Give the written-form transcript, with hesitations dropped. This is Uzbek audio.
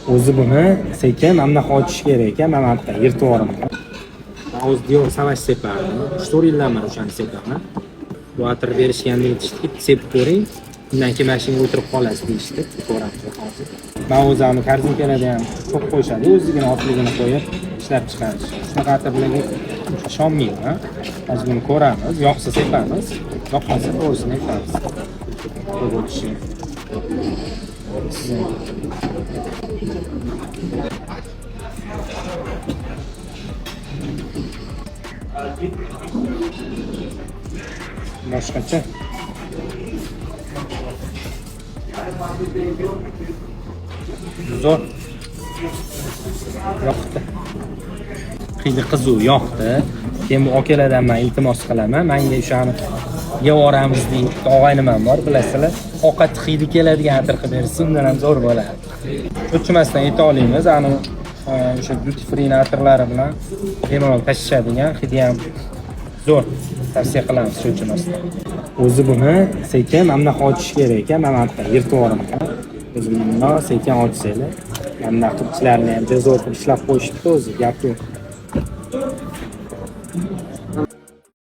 O'zi buni sekin mana bunaqa ochish kerak ekan, mana bu yerdan yirtib yuboraman. Man o'zi Dior Sauvage separdim. 3-4 yildan beri o'shani sepaman. Bu atir berishganda aytishdiki, sepib ko'ring, undan keyin mashinaga o'tirib qolasiz deyishdi. Ko'ramiz hozir. Man o'zi ani korzinkalarda ham ko'p qo'yishadi, o'zigini otligini qo'yib ishlab chiqarish. Shunaqa atirlarga ishonmayman. Hozir buni ko'ramiz, yoqsa sepamiz, yoqmasa to'g'risini aytamiz. Ko'rib o'tishi. Boshqacha. Zo'r. Yoqdi. Hidi qiziq yoqdi. Keyin bu akalardan men iltimos qilaman. Menga o'shani yevoramiz degan og'aynim ham bor, bilasizlar. Ovqat hidi keladigan atir qilib bersa, undan ham zo'r bo'ladi. Cho'chimasdan eta olamiz. Ani o'sha duty free atirlari bilan bemalol tashishadigan hidi ham zo'r. Tavsiya qilamiz cho'chimasdan. O'zi buni sekin mana bunaqa ochish kerak ekan, mana bu yerdan yirtib yuboraman. O'zi bundoq sekin ochsanglar, mana bunaqa qilib ichlarini ham zo'r qilib ishlab qo'yishibdi o'zi, gap yo'q.